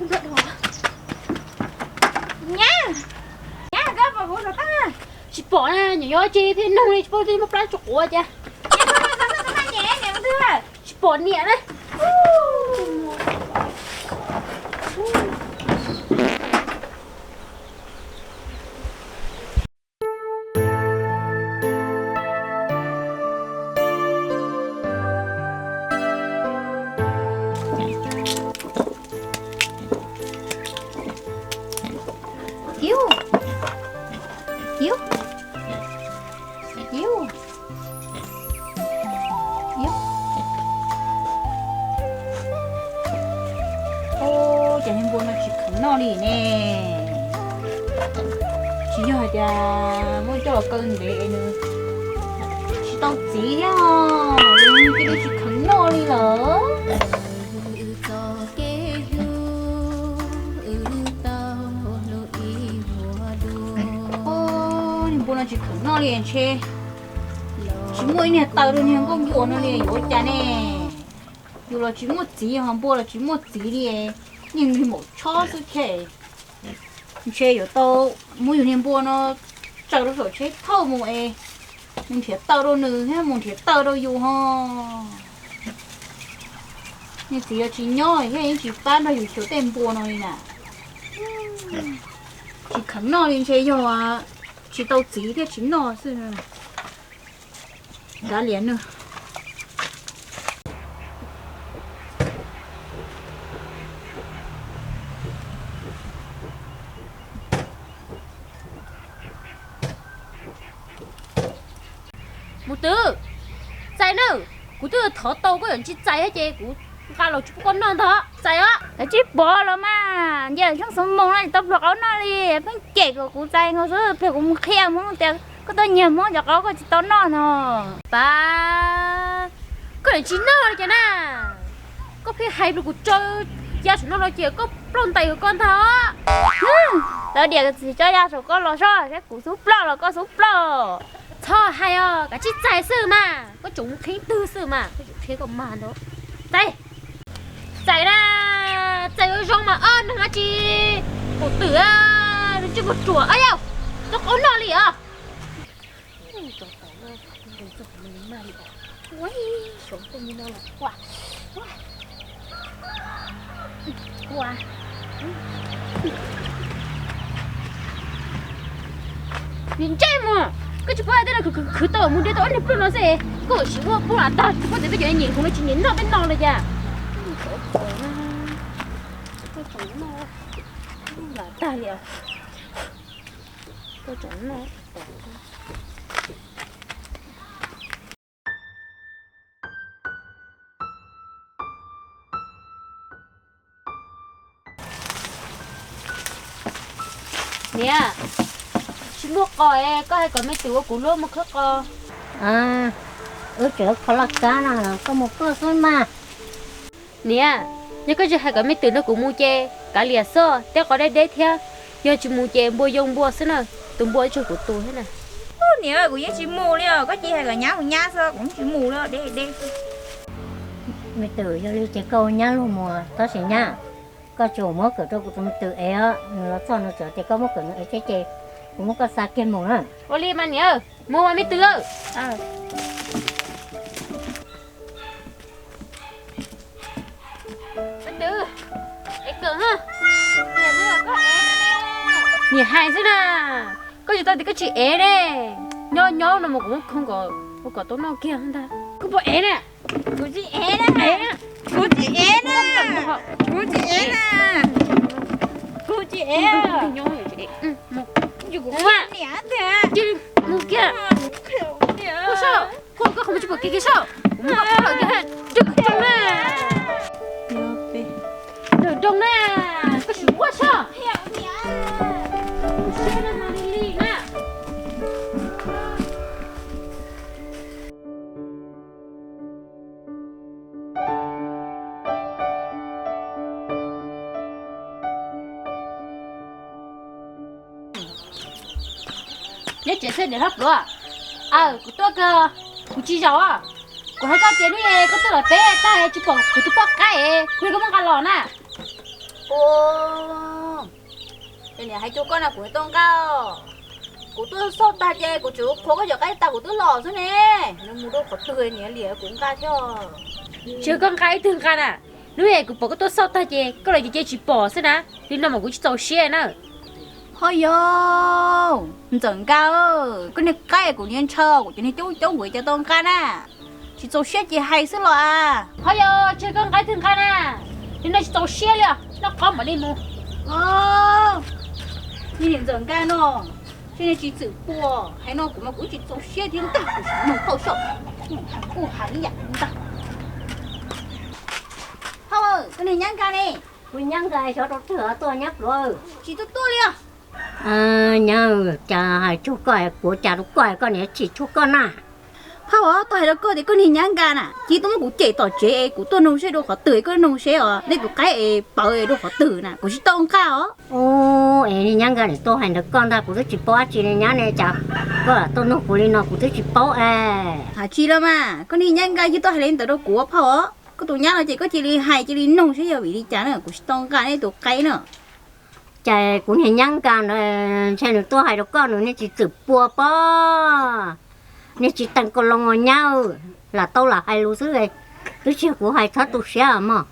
Nyab, nyab, koj pom kuv saum taw? Tsis pom na, nyuam yaus tsis pheej nug li, tsis paub twb muaj plab tsuas quav cas. Tsis pom niam na. Iu, iu, iu, iu. Ub, cas niag npua no tsis kheev noj li ne? Tsis yog hais tias muab coj los kaw ntev es nws tsis tau txiv thiab os, nws cia li tsis kheev noj li lawm. Ub, niag npua no tsis kheev noj li ntshe tsis muaj ib niag taw rau niag nkauj npua no li yuav ua cas ne? Yus los tsis muaj txiv, ho npua los tsis muaj txiv li, niag nws maum tshob xwb ces. Ntshe yuav tau muab yus niag npua no tsaws rau saum tsheb thauj mus es mus nrhiav taw rau nws thiab mus nrhiav taw rau yus ho. Niag txiv yuav tsis nyob thiab yeej tsis pab nrog yus xyuas tej npua no li na. Tsis kheev noj li ntshe yog tsis tau txiv thiaj tsis noj xwb. Kav liam nws. Mus twv, txais nawb, kuv twb thov tau koj yuav tsis txais thiab ces kuv nqa los tsis pub koj noj ntag, txais os. Tsis pom los mas, nce xyoob xov moos no tsis tau pluas qauv noj li, pheej cem kom kuv txais nkaus xwb, pliag kuv mus qhia Hmoob tias koj tuaj nyiag Hmoob cov qauv koj tsis tau noj no. Pab, koj yuav tsis noj li cas na? Koj pheej hais pliag kuv tso ya saum no los ces koj ploj ntais koj ntag. Tau diam txiv tso ya saum koj los soj, saib kuv xub ploj los koj xub ploj. Txhob hais os, kav tsij txais xwb mas, koj tseem mus qhia twg xwb mas, koj tseem qhia koj mas ntag. Txais, txais na, txais zoo zoo mas ob neeg dab tsi, kaum twm, nws tsis muaj ruam yau, tau qauv noj li os. Niam ntsej muag, koj tsis paub hais tej no khwv khwv tau mus de tau ob niag pluj no xwb, koj siv ua puag lam tag tsis paub tias peb cov nyiam hmoov no tsis nyiam noj tej no li cas. Lam tag li os. Koj tseem noj. Niam, tsis muaj qos es koj hais kom me twm ua kuv luab mus khawb qos. Wb tseem kho laj kab no, koj mus khawb xwb mas. Niam, yog koj tsis hais kom me twm nrog kuv mus ces kav liam xwb, tej qos deb deb thiab. Yog tsis mus ces npua yoo npua xwb na, tus npua ib tsug kuv tus thiab na. Niam, kuv yeej tsis mus li os, koj cia hais kom nyab mus nyab xwb, kuv yeej tsis mus li, deb deb. Me twm, yog li ces koj ua nyab luag mus tab sis nyab, koj tsuas muab kawm rau kuv tus me twm ev os, nws los txog nws txawm tias koj muab kawm nws ev thiab ces kuv muab koj xa kiag mus na. Ua li mas niam, mus mas me twm. Niam hais xwb na, koj tsis tau tias koj tsis ev ne. Nyob nyob no mas kuv muab khoo kom ua kom tau noj kiag ntag. Koj puas ev na? Kuv tsis ev na. Kuv tsis ev na. Kuv tsis ev na. Kuv tsis ev. Kuv niam tiag. Mus kiag. Koj soj, koj koj qhov muag tsis pom kev kiag soj. Kuv muab koj pub lawm kiag, nrog kuv rooj na. Nrog rooj na, koj tsis quaj soj. Kuv soj li li na. Neb tsev xwb niam hlob pluav. Aw, kuv tuaj kawg, kuv tsis zaum. Kuv hais koj tias hnub koj tuaj lawm peb tag tsis pom kuv tus poj qaib, kuv li koj muab nqa los na. Ua, niam hais rau koj na kuv tau nqa os. Kuv tuaj xauj tag ces kuv tseem qhuas koj cov qaib tag kuv twb los xwb ne. Nws mus rau qhov twg niam liam kuv nqa thiab. Tsis yog koj nqa ib tug nqa na. Hnub kuv pom koj tuaj xauj tag ces koj los ces tsis pom xwb na. Li no mas kuv tsis txaus siab na. Ho yog, Ntxawm Nka, koj niag qaib kuv niag ntshaw kuv cov niag coob coob kuv cas tau nqa na. Tsis txaus siab ces hais xwb los as. Ho yog, tsis yog koj nqa ib tug nqa na. Li no tsis txaus siab li os, noj qab mam li mus. Niag niam Ntxawm Nka no, tseem niag tsis txwm pua, hais no kuv mas kuv tsis txaus siab thiab ntag, kuv sim mus tau saum. Kuj hais ib yam ntag. Phauj, koj niag nyab Nka ne? Kuv nyab Nka xyov rau twg tuaj nyab pluav. Tsis tuaj tuaj li os. Nyab, cas hais tsuag koj, kuv cas rau koj, koj niam tsis tsuag koj na. Phauj, tau hais rau koj tias koj niag nyab Nka na, cia tuaj muab kuv cem tom tsev, kuv tuaj nug seb dua qhov twg, koj nug seb os, nej tus qaib es pawv es dua qhov twg na, kuv tsis tau nqa os. Ub, es niag nyab Nka nim tuaj hais ntawd koj ntag, kuv twb tsis paub dab tsi li nyab ne, cas koj tuaj nug kuv li no kuv twb tsis paub es. Hais tsis los mas, koj niag nyab Nka cia tuaj hais li ntawd rau kuv phauj os. Koj tus nyab no ces koj cia li hais cia li nug seb yog vim li cas na, kuv tsis tau nqa nej tus qaib na. Ces kuv niag nyab Nka ntawd ntshe nws tuaj hais rau koj, nws niag tsis txwm pua pob, niag tsis teem kaus loos nyab, lam tau lam hais lus xwb, twb tsis yog kuv hais txhob tu siab mog.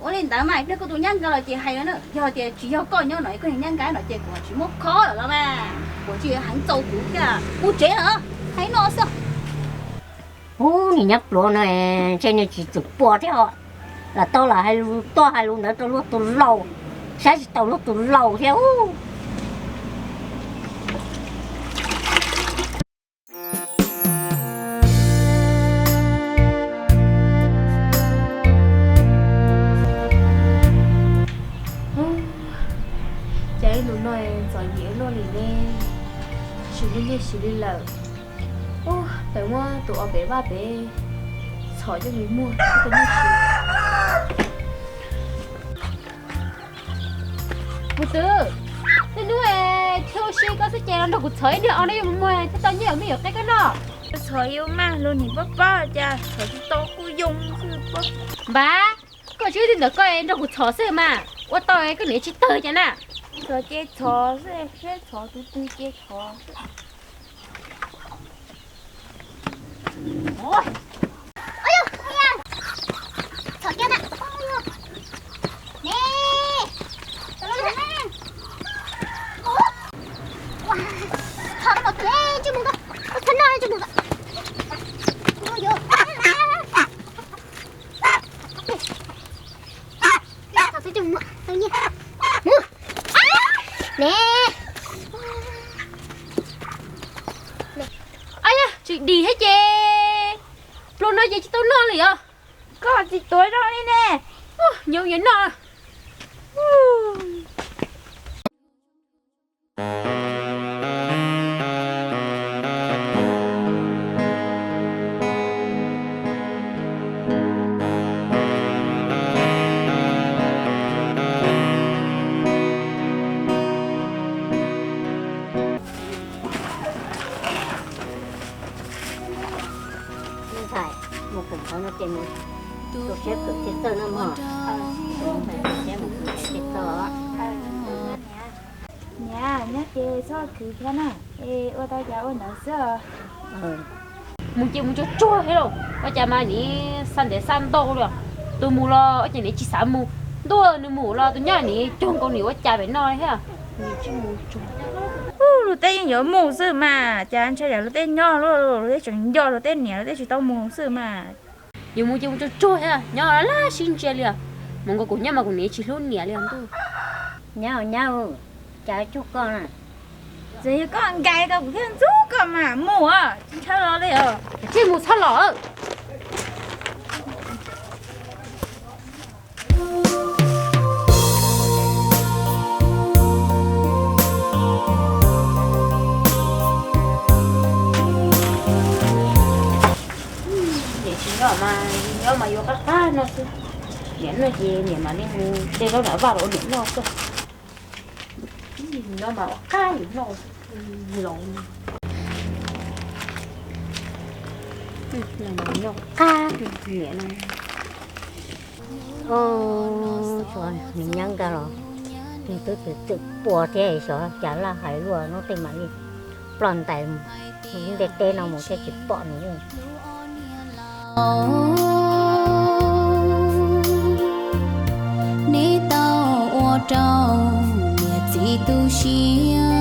Ua li ntawd mas ib pliag koj tus nyab Nka los ces hais no na, yog tias tsis yog koj nyob no, koj niag nyab Nka no ces kuv tsis muab khob lawm los mas, kuv tsis heev txaus kuv thiab, kuv tsev lawm, hais no xwb. Ub, niag nyab pluav no ntshe niag tsis txwm pua thiab os, lam tau lam hais lus tuaj hais lus ntawd rau luag tus laus, saib tsis taus luag tus laus thiab ub. Cas ib ntus no txom nyem luaj li ne, tsis muaj nyiaj siv li lawm. Ub, peb muab tus ob peb vaj peb txhom coj mus muag thiaj tau nyiaj siv. Mus twb, tej hnub thiaj ua si koj xwb ces los nrog kuv txhom ib niag os, neb yuav mus muag thiaj tau nyiaj me nyuam qe koj noj. Txhom yuav mas luag nim pob pob cas txhom tsis tau kuj yoo xwb pob. Npam, koj tsis ib tug ntawm koj nrog kuv txhom xwb mas ua tau koj niam tsis tawg cas na. Txhom ces txhom xwb, seb txhom tus twg ces txhom. Ne, ab yog tsis dim thiab ces pluas no ces tsis tau noj li os. Koj tsis tuav zoo li ne. Nyob yuav noj. Mus kawm ntawv no ces mus tu siab kawm thiaj txawj no mog. Niam, nyob ces txhob khwv thiab na, es ua tau cas ua ntawd xwb. Mus ces mus tsuag tsuag thiab lauj, ua cas mas nim xa ntev xa ntau li. Tus mus los ua cas nim tsis xav mus, ntuj, nws mus los tus nyob nim cog nkaus nim ua cas pem no thiab. Luag tej yeej yuav mus xwb mas, cas ntshai yam luag tej nyob luag tej tseem nco luag tej niam luag tej tsis tau mus xwb mas. Yuav mus ces mus tsuag tsuag thiab, nyob laj sib ntsia li. Mus nkaus kuv nyob mas kuv niam tsis hlub niam li ntuj. Nyab, nyab, cas tsuag koj na. Txawm yog koj nkais tau kuv thiaj ntxub koj mas mus, tsis ntshaw los li os. Thiaj mus txhob los. Niam tsis nyob mas, nyob mas yuav qab qab no xwb. Niam noj ces niam mam li mus de zaub nram vaj los ua niam noj xwb. Nyob mas ua qab yus noj los. Noj qab niam no. Ub, xyov nws nyob nkag los, nws twb txwm txwm pua thiab, xyov cas laj hais luaj, hnub twg mam li ploj ntais ntej teb no mus thiab tsis pom nws. Neb tau ua rau niam txiv tu siab,